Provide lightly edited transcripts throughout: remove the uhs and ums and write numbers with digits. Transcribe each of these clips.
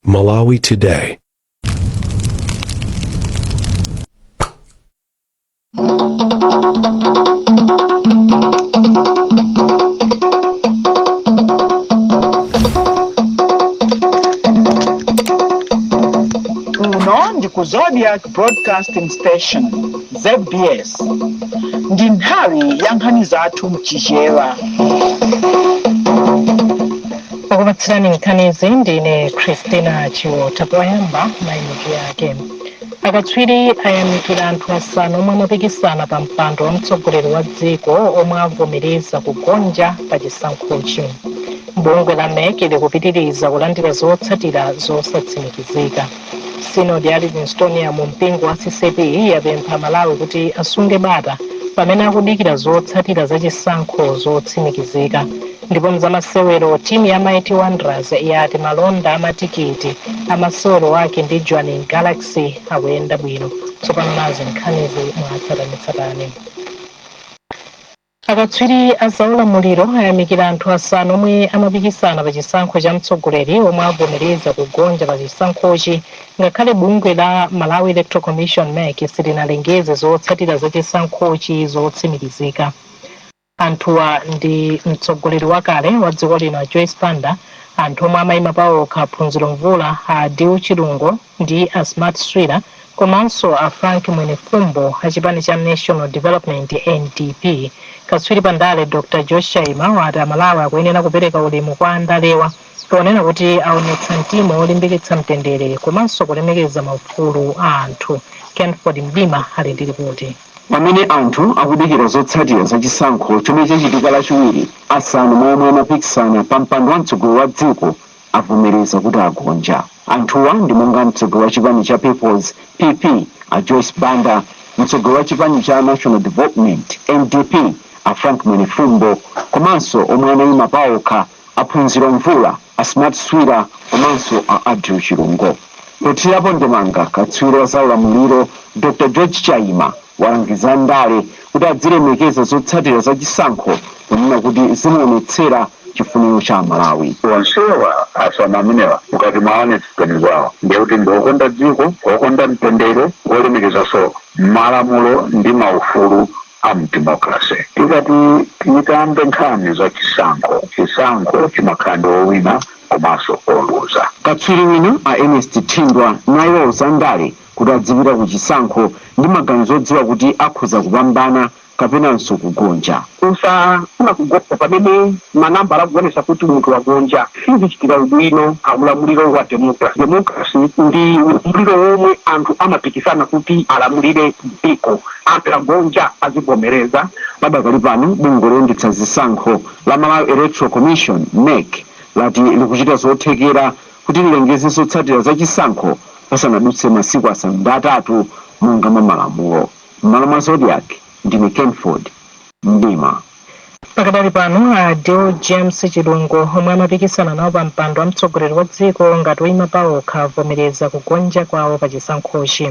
Malawi Today. Kuno ndi ku Zodiak Broadcasting Station, ZBS. Ndi nthawi ya nkhani zathu mChichewa. Okupatsirani nkhanizi ndine Christina Chiwota. Poyamba, mitu yake. Akatswiri ayamikira anthu asanu omwe amapikisana pa mpando wa mtsogoleri wa dziko omwe avomereza kugonja pa chisankhochi. Bungwe la MEC likupitiriza kulandira zotsatira zosatsimikizika. Sinodi ya Livingstonia mu mpingo wa CCAP yapempha Malawi kuti asunge bata pamene akudikira zotsatira za chisankho zotsimikizika. Ndipo mzamasewero, timu ya Mighty Wanderers yati malonda amatikiti amasewero ake ndi Jwaneng Galaxy akuyenda bwino. Tsopano nazi nkhanizi mwatsatanetsatane. Akatswiri a zaulamuliro ayamikira anthu asanu omwe amapikisana pa chisankho cha mtsogoleri omwe avomereza kugonja pa chisankhochi, ngakhale bungwe la Malawi Electoral Commission, MEC, silinalengeze zotsatira za chisankhochi zotsimikizika. Anthuwa ndi mtsogoleri wakale wa dziko lino Joyce Banda, anthu omwe amayima pawokha Phunziro Mvula, a Adil Chilungo ndi a Smart Swira, komanso a Frank Mwenefumbo a chipani cha National Development, NDP. Katswiri pandale Dr Josh Chaima wati Amalawi akuyenera kupereka ulemu kwa andalewa, ponena kuti aonetsa mtima wolimbikitsa mtendere komanso kulemekeza maufulu a anthu. Kenford Mdima ali ndi ripoti. Pamene anthu akudikira zotsatira za chisankho chomwe chachitika Lachiwiri, asanu mwa omwe amapikisana pa mpando wa mtsogoleri wa dziko avomereza kuti agonja. Anthuwa ndi monga mtsogoleri wa chipani cha Peoples, PP, a Joyce Banda, mtsogoleri wa chipani cha National Development, NDP, a Frank Mwenefumbo, komanso omwe anayima pawokha a Phunziro Mvula, a Smart Swira komanso a Adil Chilungo. Pothirapo ndemanga, katswiri wa zaulamuliro Dr George Chaima walangiza ndale kuti adzilemekeza zotsatira za chisankho, ponena kuti zimaonetsera chifuniro cha Amalawi. Onsewa asanu amenewa, ukati mwaone maganizo awo, ndiye kuti ndi okonda dziko, okonda mtendere, olemekezanso malamulo ndi maufulu a mdemocracy. Tikati tikambe nkhani za chisankho, chisankho chimakhala ndi owina komanso oluza. Katswiri wina a Ernest Thindwa naye wauza ndale kuti adzipita ku chisankho ndi maganizo odziwa kuti akhoza kupambana kapenanso kugonja. Kusafuna kugonja pamene manambala akuonesa kuti munthu wagonja sizichitira ubwino ulamuliro wa democracy. Democracy ndi ulamuliro womwe anthu amapikisana kuti alamulire dziko. Anthu agonja, azivomereza. Padakali pano, bungwe loyendetsa zisankho la Malawi Electoral Commission, MEC, lati likuchita zothekera kuti lilengeze zotsatira za chisankho pasanadutse masiku 8 monga mwa malamulo. M'malo mwa Zodiak, ndine Kenford Mdima. Pakadali pano, a Adil James Chilungo omwe amapikisana nawo pa mpando wa mtsogoleri wa dziko ngati oyima pawokha avomereza kugonja kwawo pa chisankhochi.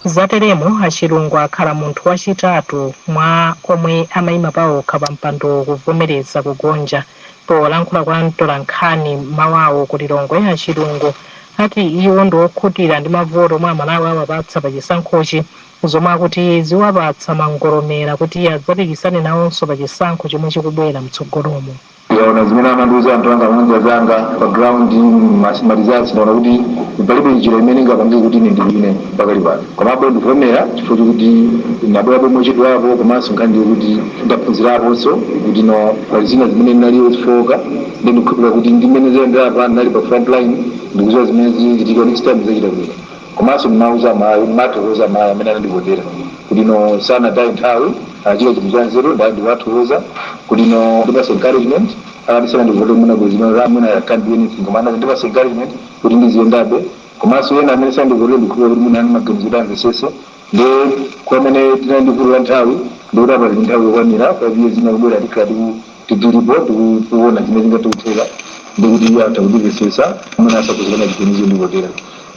Zateremo, a Chilungo akhala munthu wachitatu mwa omwe amayima pawokha pa mpando kuvomereza kugonja. Polankhula kwa mtolankhani mawawo ku Lilongwe, a Chilungo ati iwo ndi okhutira ndi mavoti omwe Amalawi awapatsa pa chisankhochi, zomwe akuti ziwapatsa mangolomera kuti adzapikisane nawonso pa chisankho chomwe chikubwera mtsogolomo. Yaona zimene amandiuza anthu anga, amanja zanga pa ground, ma results, ndaona kuti palibe njira imene ingapangike kuti ine ndiwine pakali pano. Komabe ndikuvomera chifukwa chokuti ndabwerapo mochedwapo, komanso nkhani ndiyo kuti ndaphunziraponso kuti no, pali zina zimene ndinali ofoka. Ndi ndikukhulupirira kuti ndimene zayendera pa ndinali pa front line, ndikuziwa zimene zichitika. Next time zachita bwino. Komanso ndimauza amayi, ndimathokoza amayi amene anandivotera kuti no, sanataye nthawi, anachita chinthu cha nzeru. Ndiwathokoza kuti no, ndipasa encouragement. Akati sanandivotere mwina bwezi mwina I can't do anything, koma ndipasa encouragement kuti ndiziyendabe. Komanso ena amene sandivotere, ndikukhulupirira kuti mwina ani maganizo kuti amvesese. Ndi kwamene tinali ndi nthawi, ndikuti apa tili nthawi yokwanira, 5 years inakubwera tikhala tilipo, tikuona zimene zingatikutheka, ndikuti atha kutimvesesa mwina asakuzikana chiganizo ndivotera.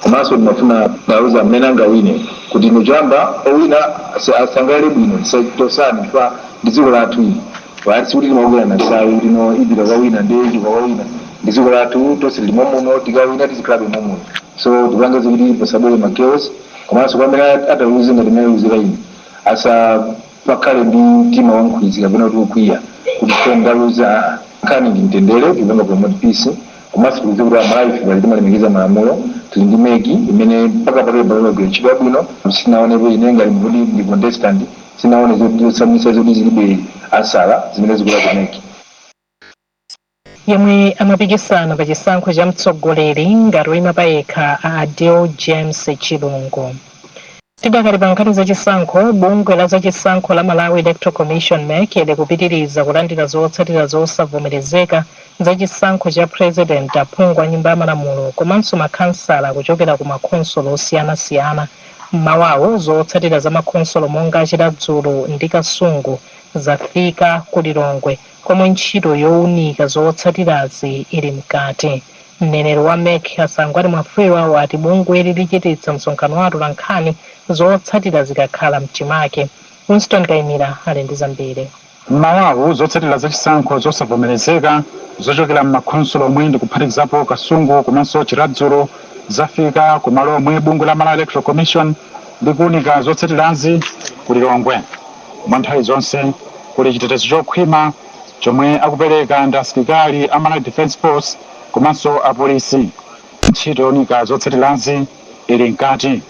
Komanso ndimafuna ndauza amene angawine kuti nochamba owina asangalale bwino, tisatosane chifukwa ndi dziko lathu ili. Pasi kuti timakukana nsawu kuti no, ipita kwa wina ndi ichi kwa wina. Ndi dziko lathu tonse, lili momuno, tikawina tizikhalabe momuno. So tipange kuti pasabwere ma chaos. Komanso kwamene ataluze ngati mmene aluzira ine, asapakhale ndi mtima wankhwizi kapena kuti ukwiya kuti so ndaluza. Nkhani ndi mtendere, tipanga promote peace. Komanso tikudziwa kuti Amalawi pali timalemekeza malamulo. Tili ndi MEC imene mpaka pakale pamene ntchito yabwino. Sinaonepo ine ngati kuti ndi contestant, sinaone zotsamwitsa zoti zilibe ansala zimene zikula ku MEC. Yemwe amapikisana pa chisankho cha mtsogoleri ngati woyima payekha a Adil James Chilungu. Tidakali pa nkhani zachisankho, bungwe la zachisankho la Malawi Electoral Commission, MEC, likupitiriza kulandira zotsatira zosavomerezeka za chisankho cha president, aphungu a Nyumba ya Malamulo komanso makhansala kuchokera ku makhonsolo osiyanasiyana. Mmawawo, zotsatira za makhonsolo monga Chiradzulu ndi Kasungu zafika ku Lilongwe, komwe ntchito yowunika zotsatirazi ili mkati. Mneneri wa MEC, a Sangwani Mwafulirwa, wati bungweli lichititsa msonkhano wa atolankhani zotsatira zikakhala mchimake. Winston Kaimira ali ndi zambiri. Mmawawu, zotsatira zachisankho zosavomerezeka zochokera m'makhonsolo omwe ndikuphatikizapo Kasungu komanso Chiradzulu zafika kumalo omwe bungwe la Malawi Electoral Commission likuunika zotsatirazi ku Lilongwe. Mwa nthawi zonse kuli chitetezo chokhwima chomwe akupereka ndi asilikali a Malawi Defence Force komanso apolisi. Ntchito yowunika zotsatirazi ili mkati,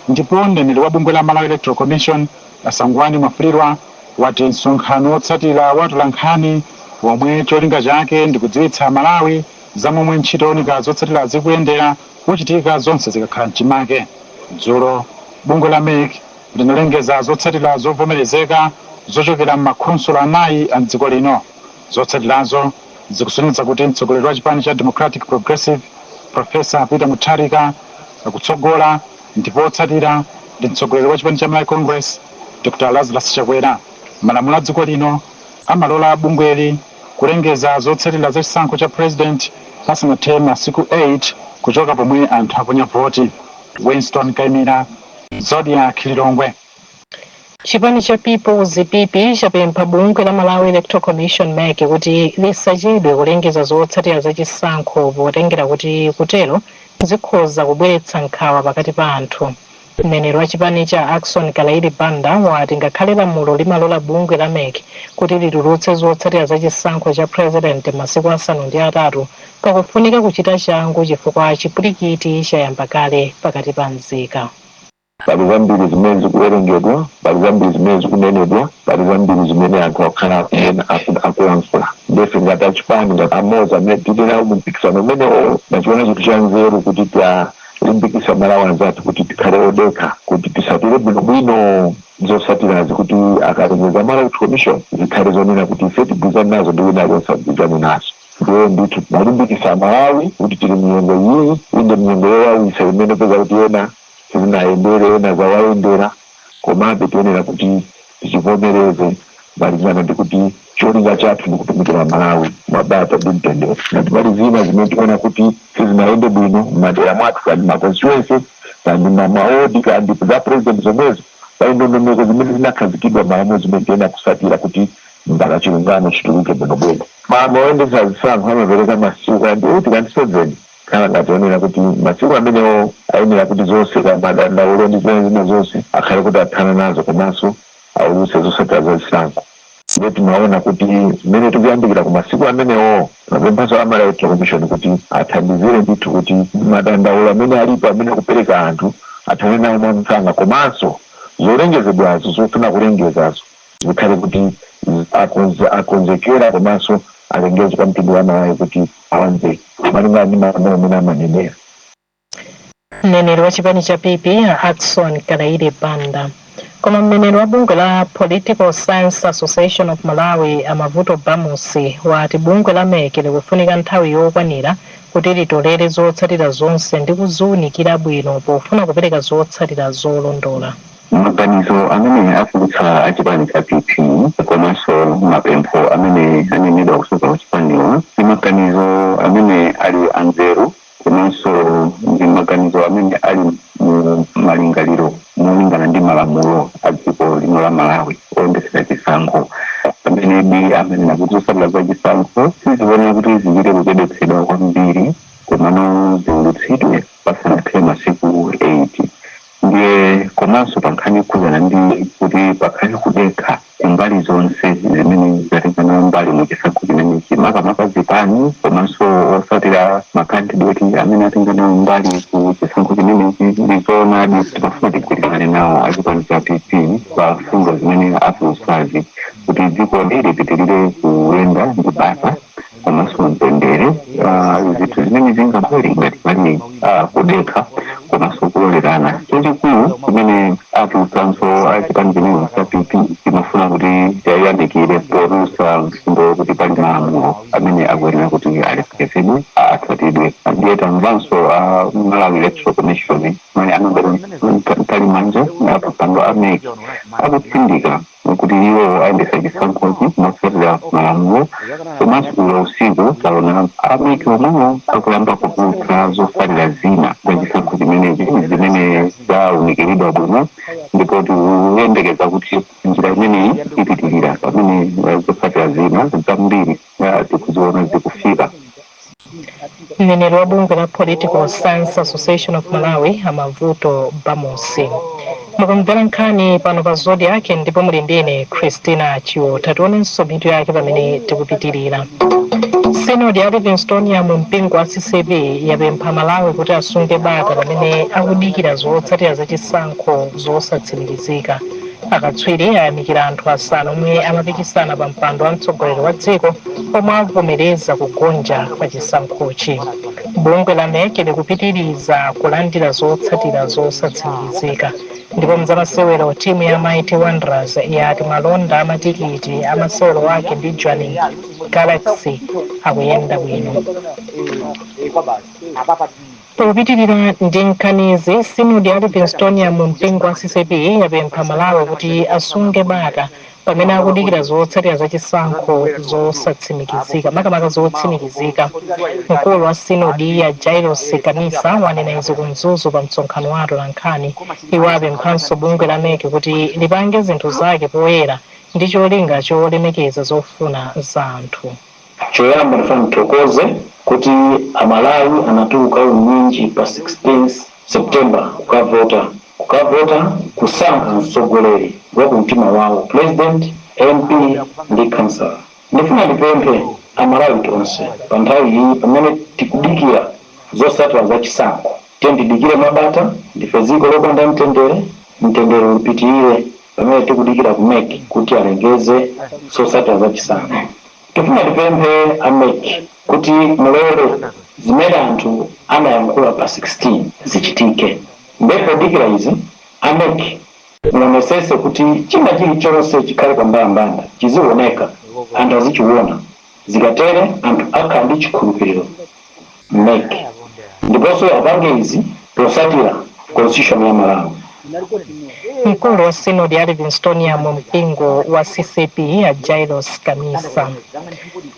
ndipo mneneri wa bungwe la Malawi Electoral Commission, a Sangwani Mwafulirwa, wati msonkhano wotsatira wa atolankhani womwe cholinga chake ndikudziwitsa Malawi za momwe ntchito yowunika zotsatira zikuyendera kuchitika zonse zikakhala mchimake. Dzulo bungwe la MEC linalengeza zotsatira zovomerezeka zochokera m'makhonsolo anayi a mdziko lino. Zotsatirazo zikusonyeza kuti mtsogoleri wa chipani cha Democratic Progressive, Professor Peter Mutharika, akutsogola, ndipo otsatira ndi mtsogoleri wa chipani cha Malawi Congress, Dr Lazarus Chakwera. Malamulo a dziko lino amalola bungweli kulengeza zotsatira za chisankho cha president pasanathe masiku 8 kuchoka pomwe anthu aponya voti. Winston Kaimira, Zodiak, Lilongwe. Chipani cha People's, PP, chapempha bungwe la Malawi Electoral Commission, MEC, kuti lisachedwe kulengeza zotsatira za chisankho, potengera kuti kutero zikhoza kubweretsa nkhawa pakati pa anthu. Mneneri wa chipani cha, Ackson Kalaili Banda, wati ngakhale lamulo limalola bungwe la MEC kuti litulutse zotsatira za chisankho cha president masiku 8, pakufunika kuchita changu chifukwa chipwirikiti chayamba kale pakati pa nzika. Pali zambiri zimene zikuwerengedwa, pali zambiri zimene zikunenedwa, pali zambiri zimene anthu akukhala ena akulankhula. Ndefe ngati achipani, ngati amodzi amene tili nawo mu mpikisano umenewo, nachiona chinthu cha nzeru kuti talimbikisa Malawi anzathu kuti tikhale odekha, kuti tisatire bwinobwino zotsatirazi, kuti akalengeza Malawi Electoral Commission zikhale zonena kuti ife tigwirizane nazo ndi wina aliyense agwirizane nazo. Ndiye ndithu tinalimbikisa Malawi kuti tili mnyengo iyi, inde mnyengo yowawisa imene peza kuti ena sizinayendere, ena zawayendera, komabe tiyenera kuti tichivomereze malingana ndi kuti cholinga chathu ndikutumikira Malawi mabata ndi mtendere. Ngati pali zina zimene tikuona kuti sizinayende bwino m'madera mwathu, kandi ma constituency, kandi mawodi, kandi za president zomwezo, pali ndondomeko zimene zinakhazikidwa, malamulo zimene tiyenera kusatira kuti mpaka chilungamo chituluke bwinobwino. Malamulo oyendetsa zisankho amapereka masiku kandi 8 kandi 7, khala ngati onena kuti masiku amenewo ayenera kuti zonse madandaulo ndi zina zina zonse akhale kuti athana nazo, komanso aulutse zotsatira za zisankho. Ndiye timaona kuti mmene tikuyandikira ku masiku amenewo, mapemphaso a Malawi Electoral Commission kuti athandizire ndithu kuti madandaulo amene alipo, amene akupereka anthu, athane nawo mwamsanga, komanso zolengezedwazo, zofuna kulengezazo, zikhale kuti akonzekera, komanso alengeze kwa mtundu wa Malawi kuti amve malingana ndi malamulo amene amanenera. Mneneri wa chipani cha PP, Ackson Kalaili Banda. Koma mneneri wa bungwe la Political Science Association of Malawi, Amavuto Bamusi, wati bungwe la MEC likufunika nthawi yokwanira kuti litolere zotsatira zonse ndi kuziwunikira bwino pofuna kupereka zotsatira zolondola. Maganizo amene afulutsa achipani cha PP komanso mapempho amene anenedwa kuchoka kuchipaniwa ndi maganizo amene ali anzeru, komanso ndi maganizo amene ali mu malingaliro molingana ndi malamulo a dziko lino la Malawi oyendetsera chisankho, pamene amanena kuti zotsatira za chisankho sizikuonera kuti zichite kuchedwetsedwa kwambiri. Komano ziulutsidwe pasanakhale masiku 8. Ndiye komanso pa nkhani yokhuzana ndi kuti pakhale kudekha kumbali zonse zimene zatengana mbali mu chisankho chimenechi, makamaka zipani komanso osatira makandidate amene atengana mbali ku chisankho chimenechi, ndizoonadi timafuna tigwirizane nawo achipani cha PP pa mfundo zimene atulusazi, kuti dziko lipitirire kuyenda ndi bata komanso mtendere. Zinthu zimene zingabwere ngati pali kudekha komanso kulolerana, chachikulu chimene atulusanso achipani chimene cha PP timafuna kuti tiyayamikire potulutsa mfundo kuti pali malamulo amene akuyenera kuti alemekezedwe, atsatidwe. Ndiye tamvanso a Malawi Electoral Commission, mane Mtalimanja apapando a MEC, akutsindika kuti iwo ayendesa chisankhochi motsatira malamulo. Komanso kulo usiku taona a MEC omwewo akuyamba kutulutsa zotsatira zina za chisankho chimenechi zimene zawunikiridwa bwino, ndipo tikuyembekeza kuti njira imeneyi ipitirira pamene zotsatira zina zambiri tikuziona zikufika. Mneneri wa bungwe la Political Science Association of Malawi, Amavuto Bamusi. Mukumvera nkhani pano pa Zodiak ndipo muli ndine Christina Chiota. Tionenso mitu yake pamene tikupitirira. Synod ya Livingstonia mu mpingo wa CCAP yapempha Malawi kuti asunge bata pamene akudikira zotsatira zachisankho zosatsimikizika. Akatswiri ayamikira anthu asanu omwe amapikisana pa mpando wa mtsogoleri wa dziko omwe avomereza kugonja pa chisankhochi. Bungwe la MEC likupitiriza kulandira zotsatira zosatsimikizika. Ndipo mzamasewero, timu ya Mighty Wanderers yati malonda amatikiti amasewero ake ndi Jwaneng Galaxy akuyenda bwino. Tikupitirira ndi nkhanizi. Synod ya Livingstonia mu mpingo wa CCAP yapempha Malawi kuti asunge bata pamene akudikira zotsatira zachisankho zosatsimikizika, makamaka zotsimikizika. Mkulu wa sinodi ya Jairos Kanisa wanena izi ku Mzuzu pa msonkhano wa atolankhani. Iwo apemphanso bungwe la MEC kuti lipange zinthu zake poyera ndi cholinga cholemekeza zofuna za anthu. Choyamba ndifuna ndithokoze kuti Amalawi anatuluka unyinji pa 16 September kukavota kusankha mtsogoleri wa kumtima wawo, president, MP ndi councillor. Ndifuna ndipemphe Amalawi tonse pa nthawi iyi pamene tikudikira zotsatira za chisankho, tiye tidikire mwabata. Ndife dziko lokonda mtendere, mtendere upitirire pamene tikudikira ku MEC kuti alengeze zotsatira za chisankho. Tifuna tipemphe a MEC kuti mulole zimene anthu anayankhula pa 16 zichitike. Ndipo izi, a MEC muonesese kuti china chilichonse chikhale pambalambanda, chizioneka, anthu azichiona. Zikatere anthu akhala ndi chikhulupiriro MEC, ndiponso apange izi posatira constitution ya Malawi. Mkulu wa sinodi ya Livingstonia mu mpingo wa CCAP ya Jairos Kamisa.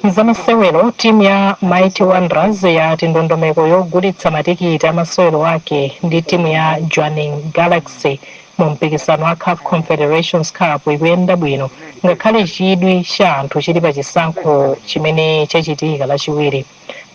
Mzamasewero, timu ya Mighty Wanderers yati ndondomeko yogulitsa matikiti amasewero ake ndi timu ya Jwaneng Galaxy mu mpikisano wa CAF Confederations Cup ikuyenda bwino, ngakhale chidwi cha anthu chili pa chisankho chimene chachitika Lachiwiri.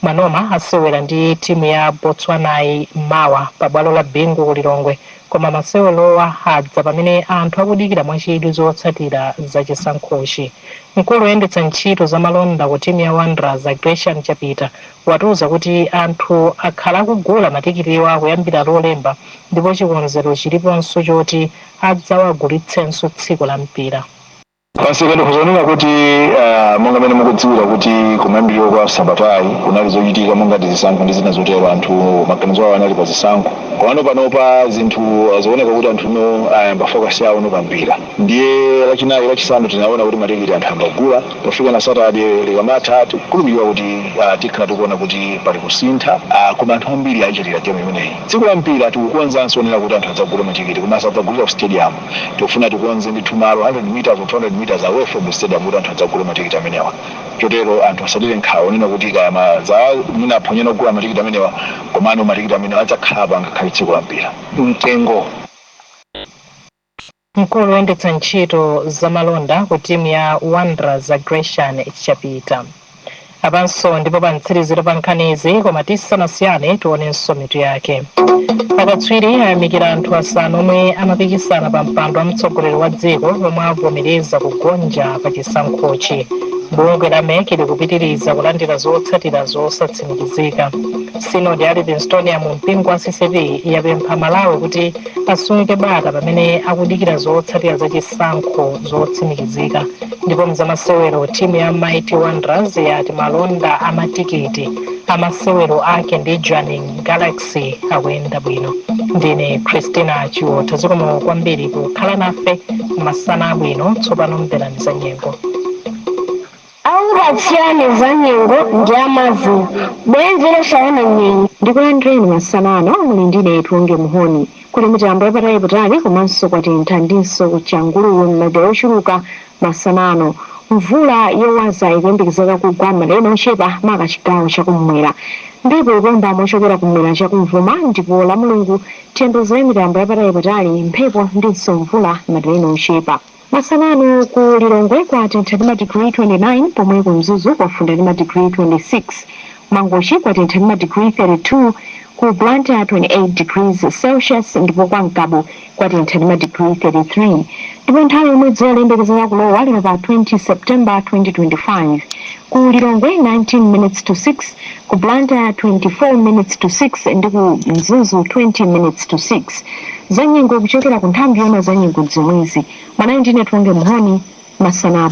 Manoma asewera ndi timu ya Botswanayi mawa pa bwalo la Bingu ku Lilongwe, koma masewerowa adza pamene anthu akudikira mwachidwi zotsatira za chisankhochi. Mkulu woyendetsa ntchito za malonda ku timu ya Wanderers, Gresham Chapita, watiuza kuti anthu akhala akugula matikitiwa kuyambira Lolemba, ndipo chikonzero chiliponso choti adzawagulitsenso tsiku la mpira. Pasika ndikuzonena kuti monga mene mukudziwira kuti kumayambiriro kwa sabatayi kunali zochitika monga zisankho ndi zina zotero, anthu maganizo awo anali pa zisankho. Komano panopa zinthu zikuoneka kuti anthu no ayamba focus yawo no pa mpira. Ndiye Lachinayi, Lachisanu tinaona kuti matikiti anthu ambagula. Pofika na Saturday likamatha, tikukhulupirira kuti tikhala tikuona kuti pali kusintha, koma anthu ambiri ayichitira game imeneyi. Tsiku la mpira tikukonzanso onena kuti anthu adzagula matikiti, koma asadzagulira ku stadium. Tikufuna tikonze ndithu malo 100 meters or 200 meters away from the stadium kuti anthu adzagule matikiti amenewa. Chotero anthu asadire nkhawa onena kuti kaya za mwina aphonyana kugula matikiti amenewa, komano matikiti amenewa adzakhalapo angakhale tsiku la mpira mtengo. Mkulu woyendetsa ntchito zamalonda ku timu ya Wanderers, Gresham Chapita. Apanso ndipo pa mtsiriziro pa nkhanizi, koma tisanasiyane tionenso mitu yake. Akatswiri ayamikira anthu asanu omwe amapikisana pa mpando wa mtsogoleri wa dziko omwe avomereza kugonja pa chisankhochi. Bungwe la MEC likupitiriza kulandira zotsatira zosatsimikizika. Sinodi ya Livingstonia mu mpingo wa CCAP yapempha Malawi kuti asunge bata pamene akudikira zotsatira za chisankho zotsimikizika. Ndipo mzamasewero, timu ya Mighty Wanderers yati malonda amatikiti amasewero ake ndi Jwaneng Galaxy akuyenda bwino. Ndine Christina Chiwotha, zikomo kwambiri kukhala nafe masana abwino. Tsopano mverani za nyengo. Aupatsirani za nyengo ndi amavu bwenzi losaona nyengo. Ndikulandireni masanano, muli ndine Tiwonge Muhoni. Kuli mitambo yapatali komanso kwatentha ndinso kuchanguluwe m'madera ochuluka masanano. Mvula yowaza ikuyembekezeka kugwa m'madera ochepa, maka chigawo chakummwera. Ndipo ikuomba mochokera kummwera chakumvuma. Ndipo la Mulungu tiyembekezere mitambo yapatali, mphepo ndinso mvula m'madera ochepa. Masanano ku Lilongwe kwatentha ndi madigiri 29, pomwe ku Mzuzu kwafunda ndi madigiri 26. Mangochi kwatentha ndi madigiri 32, ku Blantyre 28 degrees Celsius, ndipo kwa Ngabu kwatentha ndi madigiri 33. Ndipo nthawi yomwe dzuwa liyembekezeka kulowa lero pa 20 September 2025, ku Lilongwe 19 minutes to 6, ku Blantyre 24 minutes to 6, ndi ku Mzuzu 20 minutes to 6. Zanyengo kuchokera ku nthambi yona zanyengo zomwezi. Mwana ndine Tiwonge Muhoni, masana.